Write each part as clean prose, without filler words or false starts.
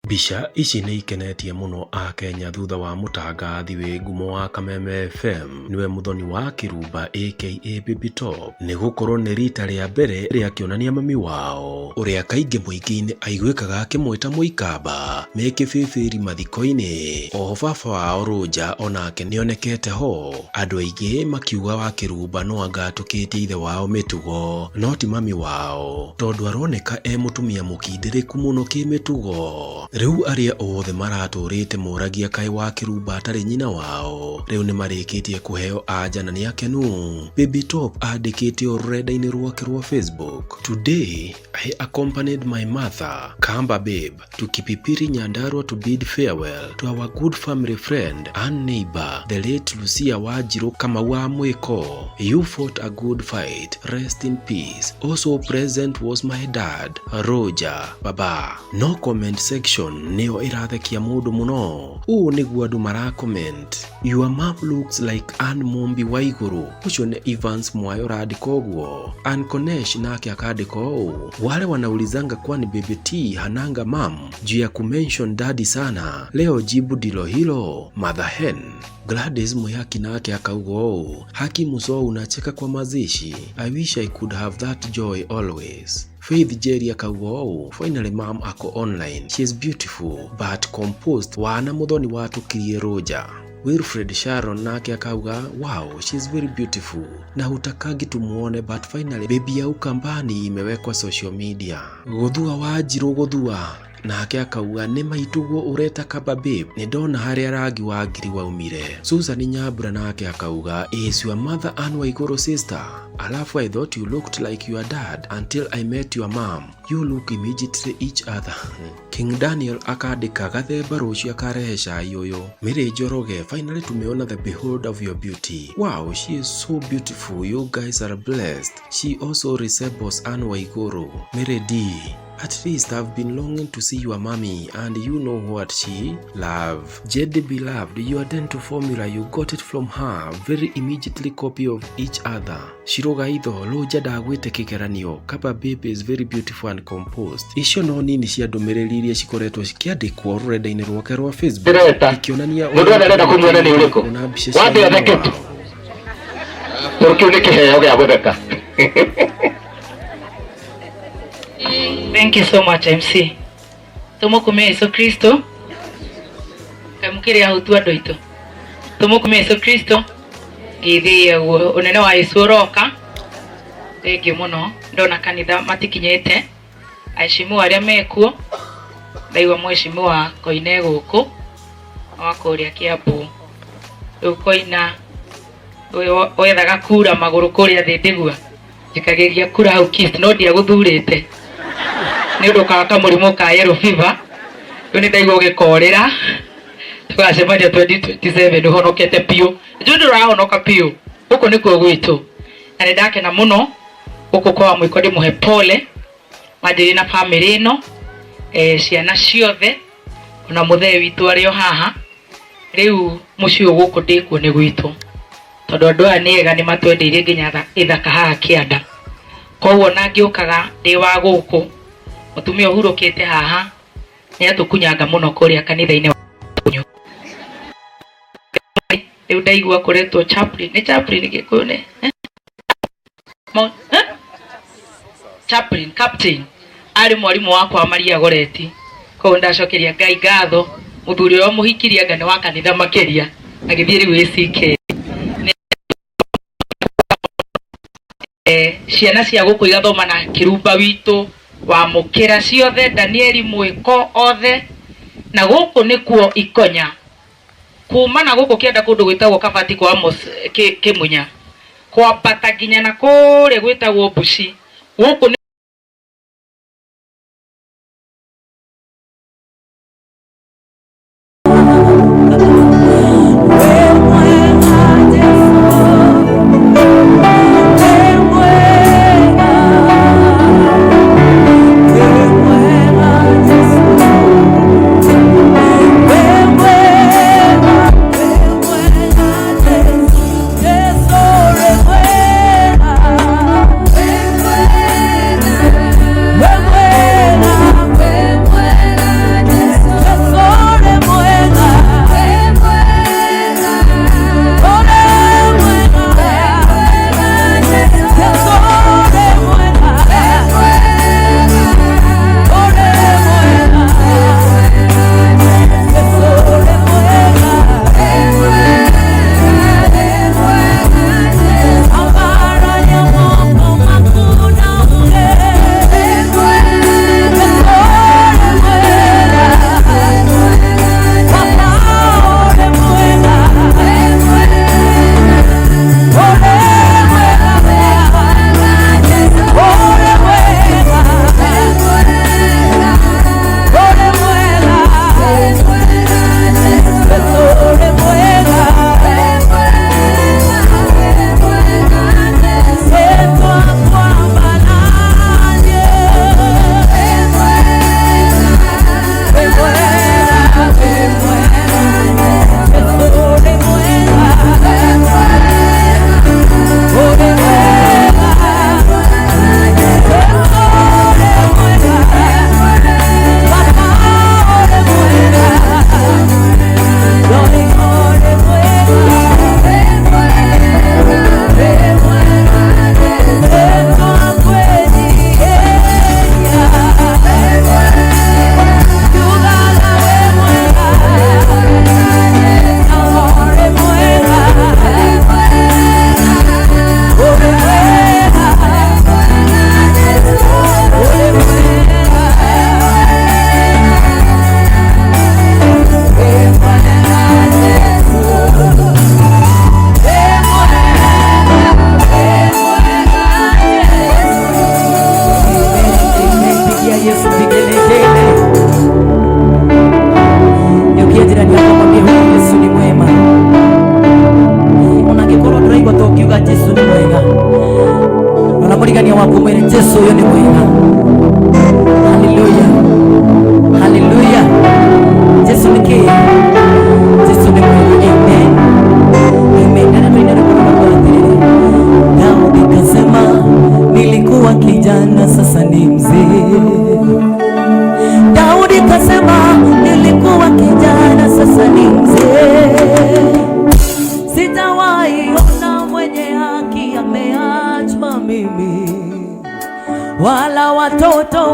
Mbica ici nĩ ikenetie mũno akenya thutha wa mũtangathi wĩ ngumo wa Kameme FM nĩwe Muthoni wa Kĩrumba aka Baby Top, nĩ gũkorwo nĩ rita rĩa mbere rĩakĩonania mami wao ũrĩa kaingĩ mũingĩ-inĩ aiguĩkaga akĩmwĩta mũikamba me kĩbĩbĩri mathiko-inĩ. Oho baba wao Rũnja onake nĩonekete ho, andũ aingĩ makiuga wa Kĩrumba no anga atũkĩtie ithe wao mĩtugo no ti mami wao tondũ aroneka e mũtumia mũkindĩrĩku mũno kĩmĩtugo. Rĩu arĩa othe maratũrĩte moragia kaĩ wa Kĩrumba atarĩ nyina wao, rĩu nĩmarĩkĩtie kũheo anja na nĩ akenu. Baby Top andĩkĩte ũũ rũrenda-inĩ rwake rwa Facebook: Today I accompanied my mother, Kamba Babe, to Kipipiri Nyandarua to bid farewell to our good family friend and neighbor, the late Lucia Wanjiru Kamau wa Mwiko. You fought a good fight. Rest in peace. Also present was my dad, Roger Baba. No comment section nĩyo ĩrathekia mũndũ mũno. Ũũ nĩguo andũ mara comment. Your mom looks like Ann Mumbi wa igũrũ. Ũcio nĩ Evans Mwayo ũrandĩka ũguo. Ann Konesh nake akandĩka ũũ. Wale wanaulizanga kwani Baby T hananga mam juu ya kumention daddy sana. Leo jibu ndilo hilo. Mother hen. Gladys Muyaki nake akauga ũũ. Haki Muso unacheka kwa mazishi. I wish I could have that joy always. Faith Jerry akauga ũũ, finally mom ako online. She is beautiful but composed. Wana Muthoni watũkirie Roger. Wilfred Sharon nake akauga wow, she is very beautiful na hutakangi tumuone but finally baby ya Ukambani imewekwa social media. Guthua Wanjiru guthua nake akauga nĩ maituguo ũreta kaba babe, nĩ ndona harĩa rangi wa ngiri waumire. Susan Nyambura nake akauga is your mother Ann Waiguru sister? Alafu I thought you looked like your dad until I met your mom. You look immediately each other. King Daniel akandĩka gathemba rũciũ akarehe cai ũyũ. Mary Njoroge, finally tumeona the beholder of your beauty. Wow, she is so beautiful. You guys are blessed. She also resembles Ann Waiguru. Mary D, at least I've been longing to see your mommy and you know what she love. Jedi beloved, your dental formula, you got it from her. Very immediately copy of each other. Shiroga itho, Roger ndagwĩte kĩgeranio. Kaba baby is very beautiful and composed. Icio no nini cia ndũmĩrĩri iria cikoretwo cikĩandĩkwo rũrenda-inĩ rwake rwa Facebook Ndĩreta. ikĩonania Mũndũ wothe arenda kũmuona nĩ ũrĩkũ? na mbica cia Wambe mwana atheke tu. wao. Tondũ kĩu nĩ kĩheo gĩa gũtheka. Thank you so much MC. Tumukumie Yesu Kristo. Kamukiri ahutu andũ aitũ. Tumukumie Yesu Kristo. Ngĩthĩia guo ũnene wa Yesu ũroka. Thengiũ mũno ndona kanitha matikinyĩte. Aheshimiwa arĩa mekuo. Ndaigua mheshimiwa Koine gũkũ wa kũrĩa Kiambu. Rĩu Koina ũyũ wethaga kura magũrũ kũrĩa thĩ ndĩgua. Njikagĩria kura hau Kist no ndiagũthurĩte nĩ ũndũ ka kamũrimũ ka yellow fever. Rĩu nĩ ndaigua ũgĩkorĩra tũgacemania 2027 ũhonokete biũ. Njũĩ ndũrahonoka biũ, gũkũ nĩkuo gwitũ na nĩ ndakena mũno gũkũ kwa Mwĩko. Ndĩmũhe pole manjĩrie na bamĩrĩ ĩno, ciana ciothe ona mũthee witũ arĩ o haha. Rĩu mũciĩ ũyũ gũkũ ndĩkuo nĩ gwitũ tondũ andũ aya nĩ ega, nĩ matwendeirie nginya ithaka haha kĩanda, koguo ona ngĩũkaga ndĩ wa gũkũ mũtumia ũhurũkĩte haha nĩ atũkunyanga mũno kũrĩa kanitha-inĩ wa. Rĩu ndaigua kũretwo chaplain, nĩ chaplain Gĩkũyũ nĩ eh? Chaplain, captain arĩ mwarimũ wakwa Maria Goreti, koguo ndacokeria Ngai ngatho. Mũthuri ũrĩa mũhikirie anga nĩ wa kanitha makĩria agĩthiĩ rĩu ACK. Ciana cia gũkũ igathoma na Kĩrumba witũ wa Mũkĩra ciothe, Danieli Mwĩko othe, na gũkũ nĩkuo Ikonya kuma na gũkũ kĩanda kũndũ gwĩtagwo Kabati kwa Amos Kĩmunya kwambata nginya na kũrĩa gwĩtagwo Mbuci gũkũ nĩ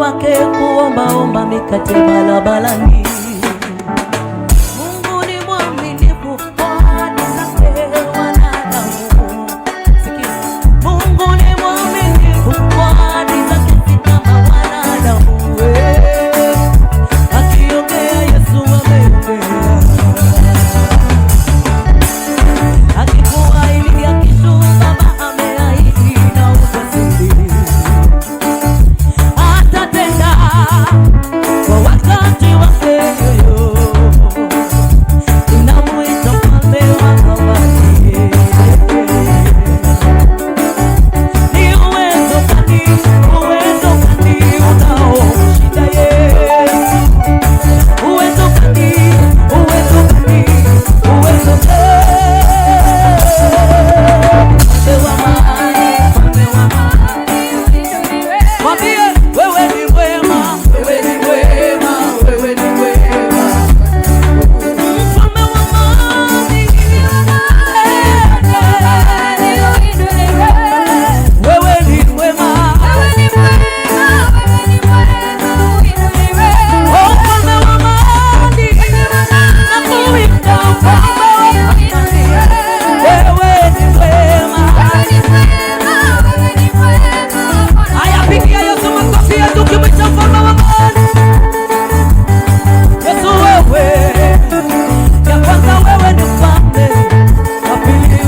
wake kuombaomba mikate barabarani. Mungu ni mwaminifu kwa ahadi zake wanadamu. Sikia, Mungu ni mwaminifu kwa ahadi zake, si kama wanadamu. Akiongea Yesu ameongea. Akikuahidia kitu Baba ameahidi na ujasiri atatenda kwa wakati wake. Tunamuita mfalme wa amani. Ni uwezo gani unaomshinda Yesu? Uwezo gani, uwezo gani, uwezo gani? Mfalme wa amani, mfalme wa amani. Mwambie wewe ni mwema, wewe ni mwema, wewe ni mwema. Mfalme wa amani. Wewe ni mwema. Oh, mfalme wa amani. Nakuita mfalme wa amani. Wewe ni mwema. Haya, pigia Yesu makofi yetu ukimwita mfalme wa amani. Yesu wewe, ya kwanza wewe ni mfalme, wa pili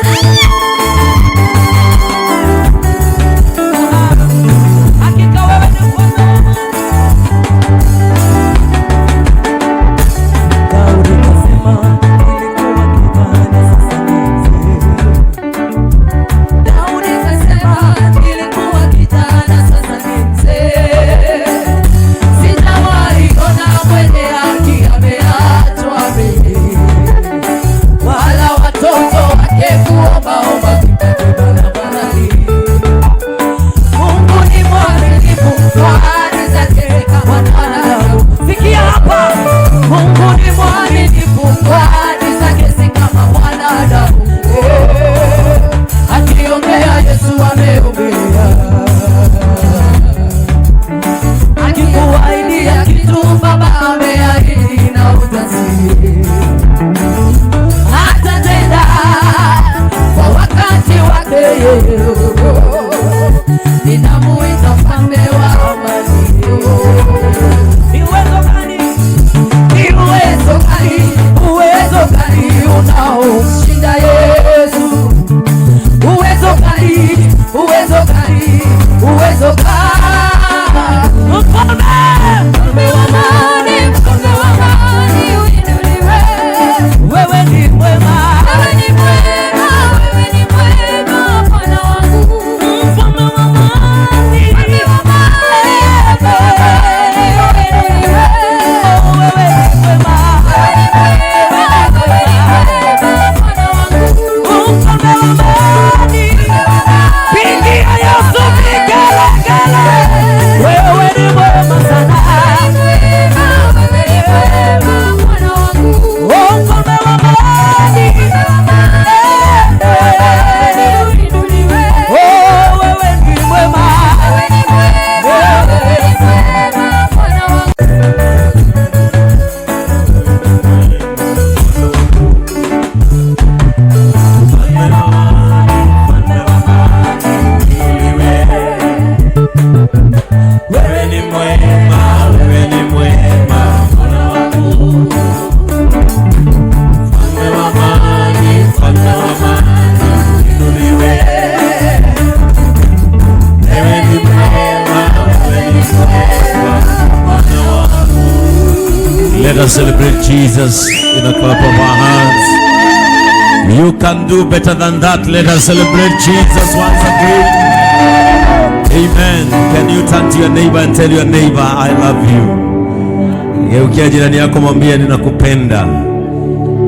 wewe ni amani. Hakika wewe ni mfalme wa amani. Daudi kasema, nilikuwa kijana sasa ni mzee. Daudi kasema, nilikuwa kijana sasa ni mzee. Sijawahi ona mwenye haki ameachwa mimi, wala watoto wake kuombaomba mikate barabarani. Mungu ni mwaminifu kwa ahadi zake kama wanadamu. Sikia hapa, Mungu ni mwaminifu kwa ahadi zake, si kama wanadamu. Akiongea Yesu ameongea, akikuahidia kitu Baba ameahidi na ujasiri atatenda kwa wakati wake yeye. Ninamuita mfalme wa amani. Ni uwezo gani? Ni uwezo gani? Uwezo gani unaomshinda Yesu? Uwezo gani? Uwezo gani? Uwezo gani? Mfalme, mfalme wa amani, mfalme wa amani, wewe ni mwema. Mfalme wa amani. Oh, wewe ni mwema. Mfalme wa amani. Pigia Yesu vigelegele. Wewe ni mwema sana. Oh, mfalme wa amani. Oh, wewe ni mwema. Wewe ni mwema, wewe ni mwema, Bwana wangu. Mfalme wa amani, mfalme wa amani, uinuliwe. Wewe ni mwema, wewe ni mwema, Bwana wangu. Let us celebrate Jesus in a clap of our hands. You can do better than that. Let us celebrate Jesus once again. Amen. Can you turn to your neighbor and tell your neighbor, I love you? Geukia jirani yako mwambie ninakupenda.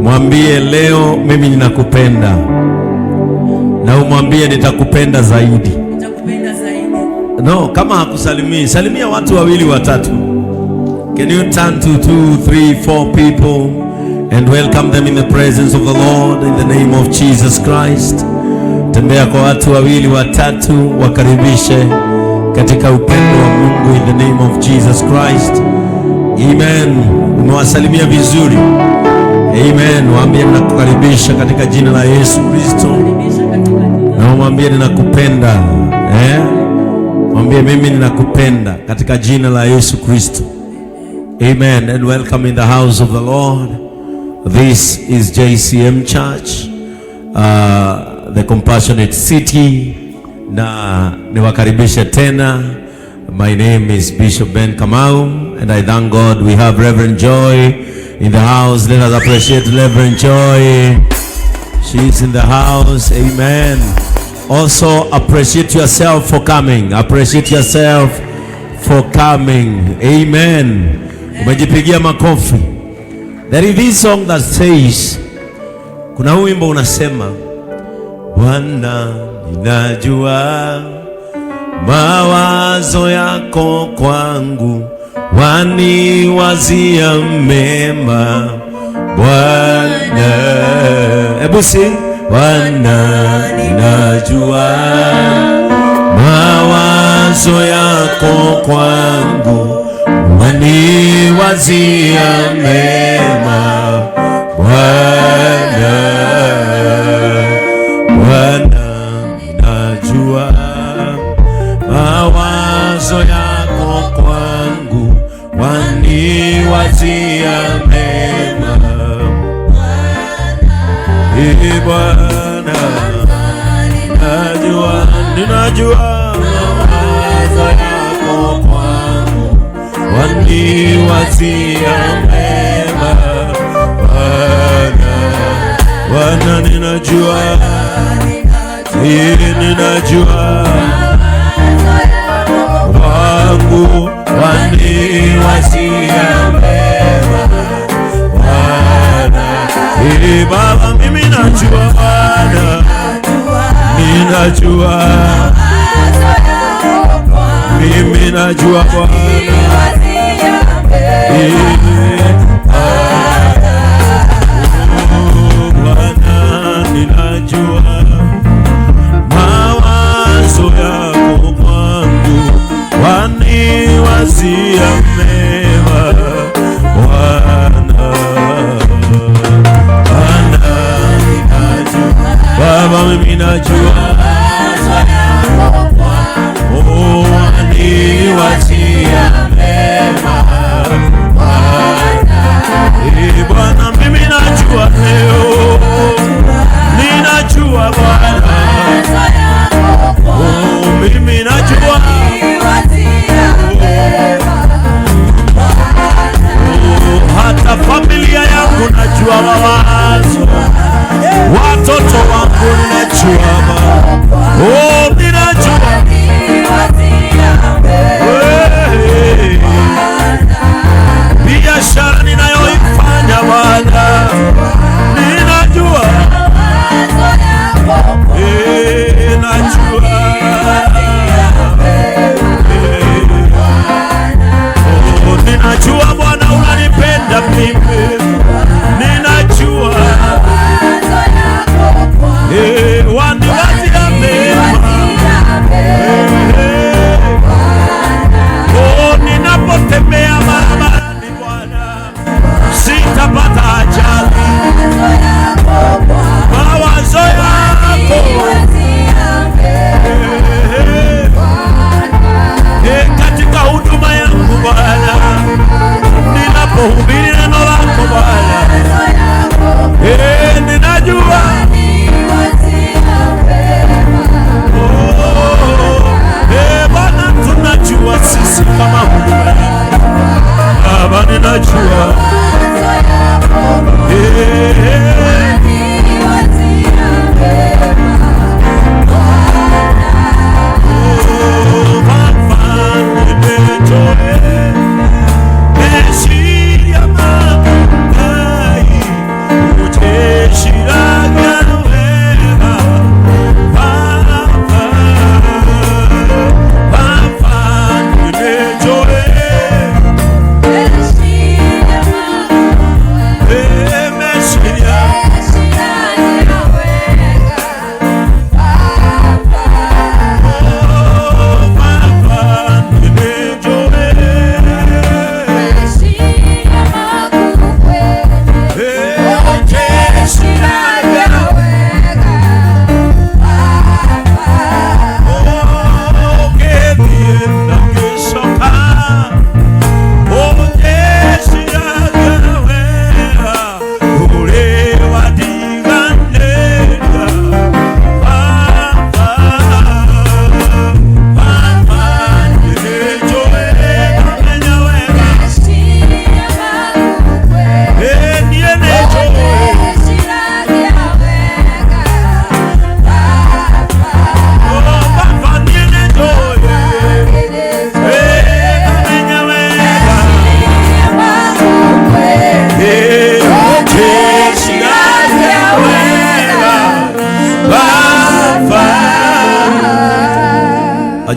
Mwambie leo mimi ninakupenda. Na umwambie nitakupenda zaidi. Nitakupenda zaidi. No, kama hakusalimii, salimia watu wawili watatu. Can you turn to two, three, four people and welcome them in the presence of the Lord in the name of Jesus Christ? Tell Tembea kwa watu wawili watatu, wakaribishe katika upendo wa Mungu in the name of Jesus Christ. Amen. Umewasalimia vizuri. Amen. Waambie ninakukaribisha katika jina la Yesu Kristo. Na umwambie ninakupenda. Eh? Mwambie mimi ninakupenda katika jina la Yesu Kristo. Amen. And welcome in the house of the Lord. This is JCM Church, the Compassionate City. Na niwakaribishe tena. My name is Bishop Ben Kamau, and I thank God we have Reverend Joy in the house. Let us appreciate Reverend Joy. She's in the house. Amen. Also appreciate yourself for coming. Appreciate yourself for coming. Amen. Umejipigia makofi. There is this song that says, kuna huu wimbo unasema, Bwana ninajua mawazo yako kwangu waniwazia mema Bwana. Hebu sing. Bwana ninajua mawazo yako kwangu waniwazia mema Bwana. Bwana ninajua mawazo yako kwangu waniwazia mema. Ee Bwana najua, ninajua mawazo yako kwangu waniwazia mema Bwana. Bwana ninajua, ee ninajua wangu waniwazia mema Bwana. Ee Baba mimi najua Bwana, ninajua mimi najua Bwana. Ee Bwana ninajua mawazo yako kwangu waniwazia mema Bwana. Bwana ninajua, Baba mimi najua, oh waniwazia mema Bwana. Ee Bwana mimi najua leo, ninajua Bwana, oh mimi najua, oh, hata familia yangu najua mawazo, watoto wangu najua, oh ninajua, hey, biashara ninayoifanya Bwana ninajua, najua, oh, ninajua Bwana unanipenda mimi, ninajua, waniwazia mema, oh, ninapotembea barabarani Bwana sitapata ajali, mawazo yako katika huduma yangu Bwana, ninapohubiri neno lako Bwana, ninajua, oh, Bwana tunajua sisi kama huduma yako Baba, ninajua, oh, Baba nimetoe Meshiria makai ucheshiraga wema Baba, Baba nimetoe.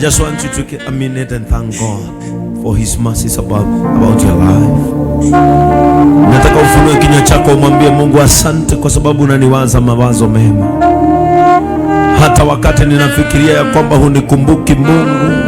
just want you to take a minute and thank God for his mercies about your life. Nataka ufunue kinywa chako umwambie Mungu asante kwa sababu unaniwaza mawazo mema. Hata wakati ninafikiria ya kwamba hunikumbuki Mungu,